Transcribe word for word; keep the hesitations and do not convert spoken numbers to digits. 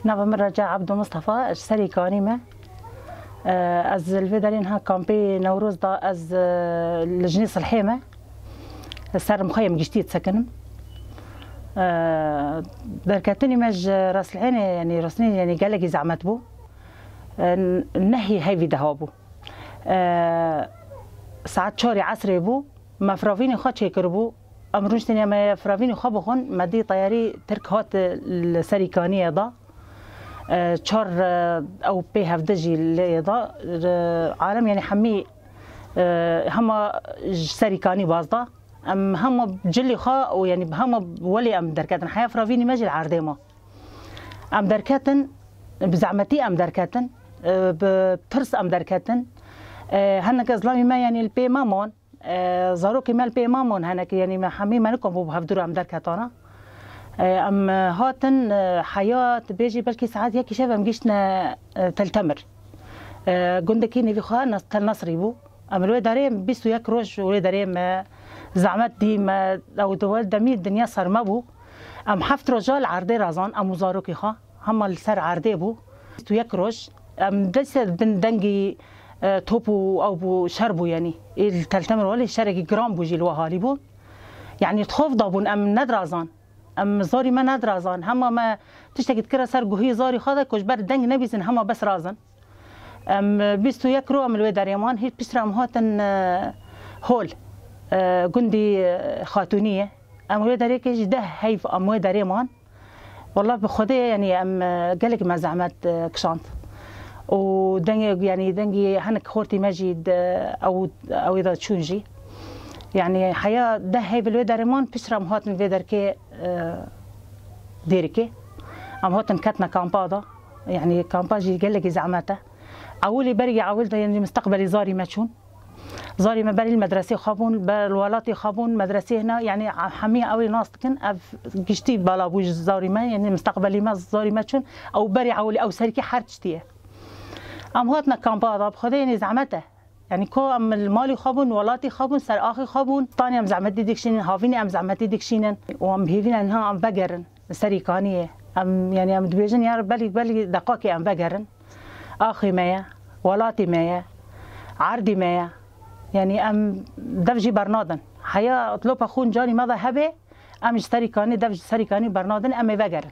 Nava min Reca Ebdo Mistefa, ji Serî Kanî me. Ez li vê derê niha kampê Newroz da, ez, e, li jinê Silhê me. Ser mixayê min giştî disekinim. E, Derketinî me ji Resilhênê, yanî Resilhênê, yanî gelekî zehmet bû. E, nehî heyvî deha bû. E, Saet çarê esrê bû. Me firavînê xwe çêkiribû. Em rûniştine me firavînê xwe bixwin, me dî teyarî Tirk hat li Serî Kaniyê da. E, çar, e, ew pê hevdi jî lê da. E, alem, yanî hemî, e, hema ji Serî Kanî baz da. Em hema cilî xwe û, yanî hema welê em derketin. Heya firavînî me jî li erdê ma. Em derketin, bi zehmetî em derketin, e, bi tirs em derketin. E, hinek zilamî me, yanî li pê me man. E, zarokê me li pê me man hinek, yanî me hemî me nikom bû bi hevdû re em derketana. E, em hatin, e, heya tu bêjî belkî saet yekî şev em giştine, e, Tel Temir. E, gundekî nêvî xwe Nas-, Tel Nasrî bû. Em li wê derê bîst û yek roj wê derê me zehmet dî, me ew di wê demî dinya serme bû. Em heft roja li erdê razan, em û zarokê xwe. Hema li ser erdê bû. Bîst û yek roj. Em dest bin dengî, e, top û ew bû, şer bû, yanî. Ê li Tel Temir welê şerekî giran bû jî li we halî bû. Yanî di xof da bûn, em nedirazan. Em zarî me nedirazan. Hema me tiştekî dikire ser guhî zarî xwe de ku ji ber deng nebîzin, hema bes razin. Em bîst û yek roj em li wê derê man, hî piştre em hatin, e, hol, e, gundî, e, Xatûnî ye. Em wê derê kê jî deh heyv em wê derê man. Wela bi Xwedê, yanî em, e, gelek me zehmet, e, kişand. Û dengê, yanî dengî hinek xortî me jî de ew, ew ê de çûn jî. Yanî heya deh heyv li wê derê man, piştre em hatin vê derkê, e, Dêrikê. Em hatin ketine kampa da. Yanî kampa jî gelekî zehmet e. Ewilî berî ewil de, yanî misteqbelî zarî me çûn. Zarî me berî li medresê xwe bûn, ber li welatê xwe bûn, medresê hina, yanî hemî ew ê nas dikin, ev giştî bala bû ji zarî me, yanî misteqbelî me, zarî me çûn, ew berî ewilî, ew serkî her tiştî ye. Em hatine kampa da, bi Xwedê, yanî zehmet e. Yanî ku em li malî xwe bûn, welatî xwe bûn, ser axê xwe bûn, stanê em zehmetî dikişînin, havînê em zehmetî dikişînin û em hêvî ne niha em vegerin. Serî Kaniyê. Em, yanî em dibêjin ya belî, belî deqakê em vegerin. Axê me ye, welatê me ye, erdê me ye. Yanî em dev jî bernadin. Heya tilopa xûn canî me de hebe, em ji Serî Kanî, dev ji Serî Kanî bernadin, em ê vegerin.